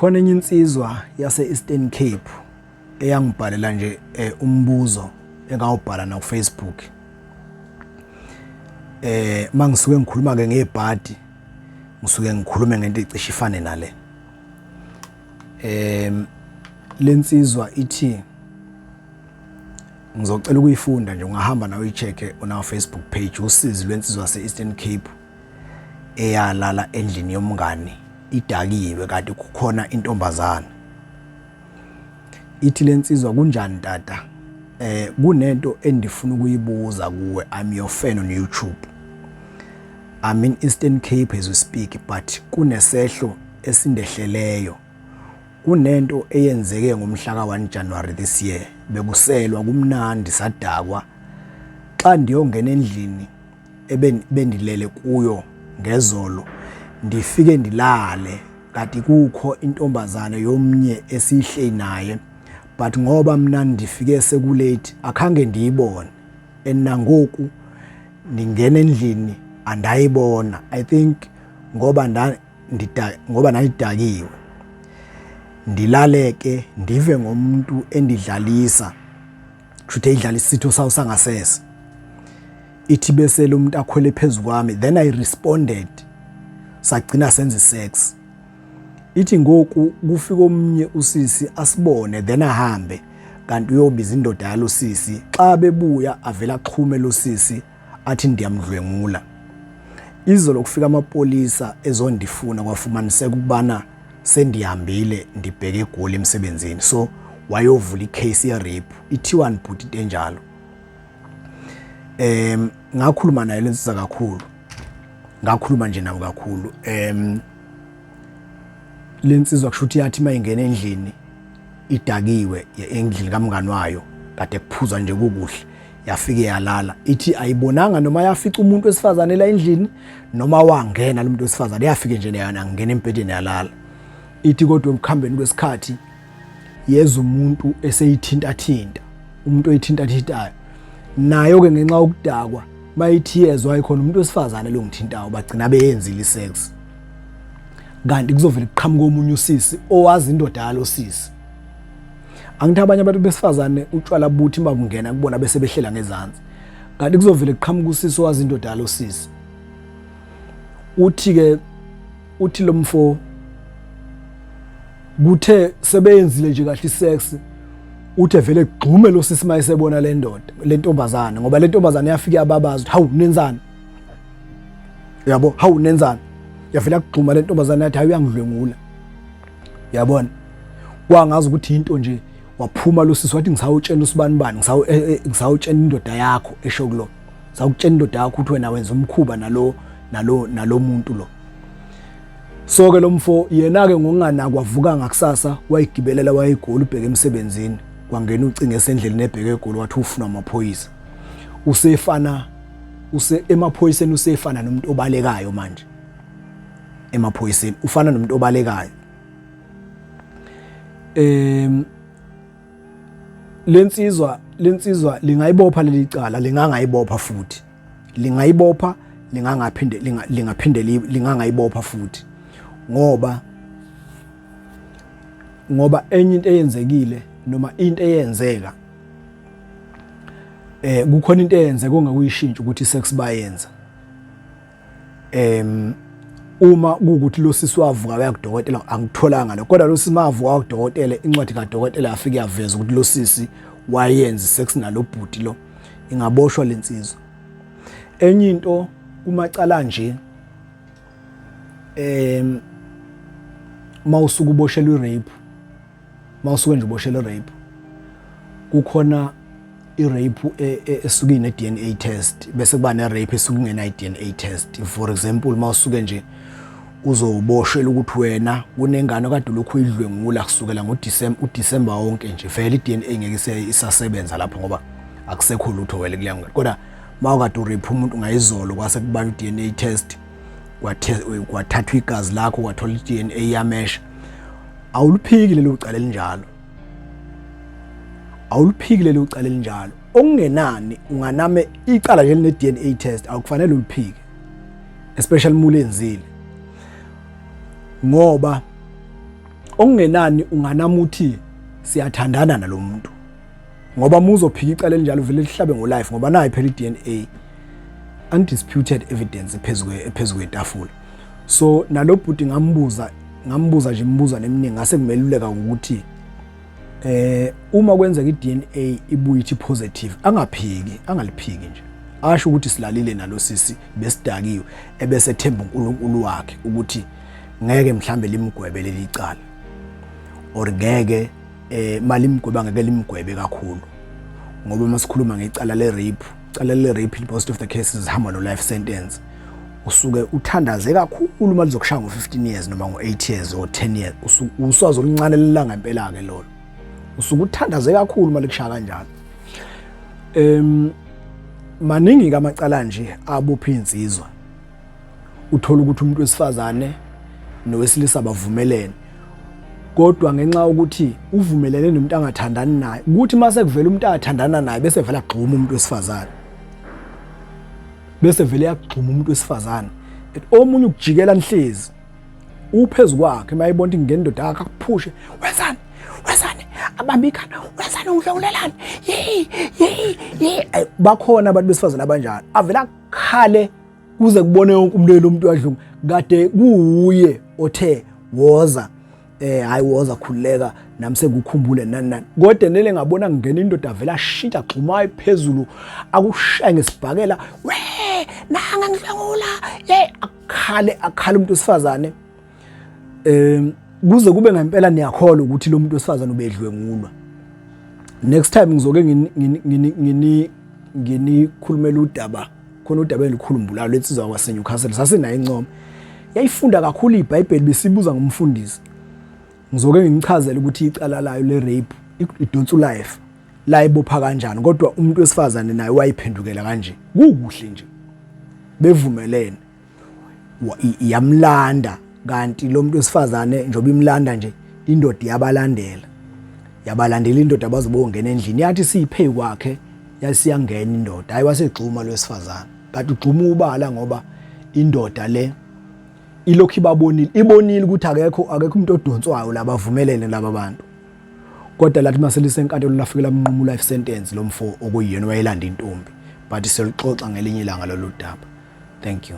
Khona enye insizwa yase Eastern Cape eyangibhalela nje umbuzo engawubhala na ku Facebook. Mangisuke ngikhuluma ke ngebhadi, ngisuke ngikhulume ngento ecishe ifane nale. Lensizwa ithi ngizocela ukuyifunda nje, ungahamba nawe uyi-check-e on our Facebook page. Usizi lwensizwa yase-Eastern Cape eyalala endlini yomngani idakiwe kanti kukhona intombazana. Ithi lensizwa, "Kunjani tata? Kunento endifuna ukuyibuza kuwe. I'm your fan on YouTube. I'm in Eastern Cape as we speak, but kunesehlo esindehleleyo. Kunento eyenzeke ngomhla ka-1 January this year. Bekuselwa kumnandi, sadakwa. Xa ndiyongena endlini ebendilele kuyo ngezolo, ndifike ndilale, kanti kukho intombazana yomnye esihleli naye, but ngoba mina ndifike seku-late, akhange ndiyibone, and nangoku ndingena endlini andayibona. I think ngoba nda ndida ngoba ndandidakiwe. Ndilale ke, ndive ngomuntu endidlalisa, kushuthi eyidlala isitho sawo sangasese. Ithi bese lo muntu akhwele phezu kwami, then I responded, sagcina senza sex. Ithi ngoku kufika omnye usisi asibone, then ahambe, kanti uyobiza indoda yalo sisi. Xa bebuya, avela axhume lo sisi, athi ndiyamdlwengula. Izolo kufika amapolisa ezondifuna, kwafumaniseka ukubana sendihambile, ndibheke eGoli emsebenzini." So wayovula i-case ye-rape. Ithiwani bhuti into enjalo? Ngakhuluma naye lensizwa kakhulu, ngakhuluma nje nawo kakhulu. Lensizwa kusho ukuthi yathi mayingena endlini idakiwe, endlini kamngani wayo, kade kuphuzwa nje kukuhle, yafike yalala. Ithi ayibonanga noma yafica umuntu wesifazane la endlini noma wangena lo muntu wesifazane. Yafike nje yona ngena embhedeni, yalala. Ithi kodwa ekuhambeni kwesikhathi yeza umuntu eseyithinta thinta, umuntu oyithinta thintayo nayo ke ngenxa yokudakwa. Mayithi yezwa ayikhona umuntu wesifazane lo ngithintayo, bagcina beyenzile isex, kanti kuzovela kuqhamuka omunye usisi owazi indoda yalo sisi. Angithi abanye abantu besifazane utshwala buthi mabungena kubona bese behlela ngezansi, kanti kuzovela kuqhamuka usisi owazi indoda yalo sisi. Uthi ke, uthi lo mfo kuthe sebeyenzile nje kahle isex, uthe vele gxume lo sisi mayesebona le ndoda, le ntombazane, ngoba le ntombazane yafika yababaza ukuthi, "Hawu, nenzani?" Yabo, "Hawu, nenzani?" Yavela kugxuma le ntombazane, yathi, "Hayi, uyangidlwengula." Yabona, kwangazi ukuthi into nje. Waphuma lo sisi, wathi, "Ngisawutshela usibani bani, ngisawutshela indoda yakho," esho kulo, "sawukutshela indoda yakho ukuthi wena wenza umkhuba nalo nalo nalo muntu lo." So ke lo mfo yena ke ngokunganaki wavuka ngakusasa, wayigibelela wayeGoli, ubheke emsebenzini. Kwangena ucingo esendleleni ebheke eGoli, wathi ufuna amaphoyisa. Usefana use emaphoyiseni, usefana nomuntu obalekayo manje. Emaphoyiseni ufana nomuntu obalekayo. Lensizwa lingayibopha leli cala, lingangayibopha futhi, lingayibopha, lingangaphinde, lingaphinde, lingangayibopha futhi, ngoba enye into eyenzekile noma into eyenzeka, kukhona into eyenzeka ongakuyishintsha ukuthi sex bayenza. Uma kuwukuthi lo sisi wavuka waya kudokotela, angitholanga lo, kodwa lo sisi mavuka kudokotela, incwadi kadokotela yafika yaveza ukuthi lo sisi wayenza sex nalo bhuti lo, ingaboshwa lensizwa. Enye into kumacala nje, mawusuka uboshelwa i-rape, mawusuke nje uboshelwa i-rape, kukhona i-rape esuke ine-DNA test, bese kuba ne-rape esuke ingenayo i-DNA test. For example, mawusuke nje uzoboshela ukuthi wena kunengane kade ulokhu uyidlwengula kusukela ngoDisemba, uDisemba wonke nje, vele i-DNA ngeke isasebenza lapho ngoba akusekho lutho wele kuleyo ngane. Kodwa mawukade u-rape umuntu ngayizolo, kwase kuba i-DNA test, kwathathwa igazi lakho, kwathola i-DNA yamesha, awuliphiki lelo cala elinjalo, awuliphiki lelo cala elinjalo. Okungenani unganame icala nje line DNA test, akufanele uliphike, especially uma ulenzile, ngoba Okungenani unganamuthi siyathandana nalomuntu, ngoba uma uzophika icala elinjalo vele lihlabe ngo-life, ngoba nayo phela i-DNA, undisputed evidence phezu kwetafula. So nalo bhuti ngambuza nje imibuzo eminingi, ngase ngimeluleka ngokuthi uma kwenzeka i-DNA ibuye ithi positive, angaphiki, angaliphiki nje, asho ukuthi silalile nalo sisi, besidakiwe, ebese themba uNkulunkulu wakhe ukuthi ngeke mhlambe limgwebe leli cala, or ngeke malimgweba ngeke limgwebe kakhulu, ngoba masikhuluma ngecala le rape, icala le rape in most of the cases zihamba no life sentence. Usuke uthandaze kakhulu uma lizokushaya ngo-15 years noma ngo-8 years or 10 years, uswazi oluncane lelanga impela ke lolo, usuke uthandaze kakhulu uma likushaya kanjalo. Maningi amacala nje abopha insizwa, uthola ukuthi umuntu wesifazane nowesilisa bavumelene, kodwa ngenxa yokuthi uvumelene nomuntu angathandani naye, kuthi mase kuvela umuntu athandana naye bese vela gxuma umuntu wesifazane, bese vele yagxuma umuntu wesifazane. Omunye ukujikela nihlezi uphezu kwakhe, mayibona ukuthi ngendoda yakhe akuphushe, wenzani, wenzani, abambe ikhanda, wenzani, udlawulelani, yeyi yeyi yeyi. Bakhona abantu besifazane abanjalo, avela akhale kuze kubone wonke umuntu lo muntu uyadlunga, kade kuuye othe woza, hayi woza, khululeka, nami sengikukhumbule nani nani. Kodwa nele ngabona ngingena indoda vela ashintsha, gxuma phezulu, akushaye ngesibhakela, we nanga ngidlwengula, ye akhale, akhale umuntu wesifazane, kuze kube ngempela niyakholwa ukuthi lo muntu wesifazane ubedlwengulwa. Next time ngizoke ngini nginikhulumela udaba, khona udaba elikhulumbulayo lensizwa kwaseNewcastle, sasinayo incoma, yayifunda kakhulu iBhayibheli, besibuza ngumfundisi. Ngizoke nginichazele ukuthi icala layo le rape idonsa life la ibopha kanjani, kodwa umuntu wesifazane naye wayiphendukela kanje, kukuhle nje bevumelene, yamlanda. Kanti lo muntu wesifazane njengoba imlanda nje, indoda yabalandela, yabalandela indoda, bazobongena endlini, yathi siyiphe kwakhe, yasiyangena indoda, hayi wasegxuma lo wesifazane, kanti ugxuma ubala ngoba indoda le ilokhu ibabonile, ibonile ukuthi akekho umuntu odonswayo labavumelene laba bantu. Kodwa lathi mase lisenkantolo lafike lamnquma life sentence lo mfo okuyiyena wayelanda intombi, but siyoxoxa ngelinye ilanga lolu daba. Thank you.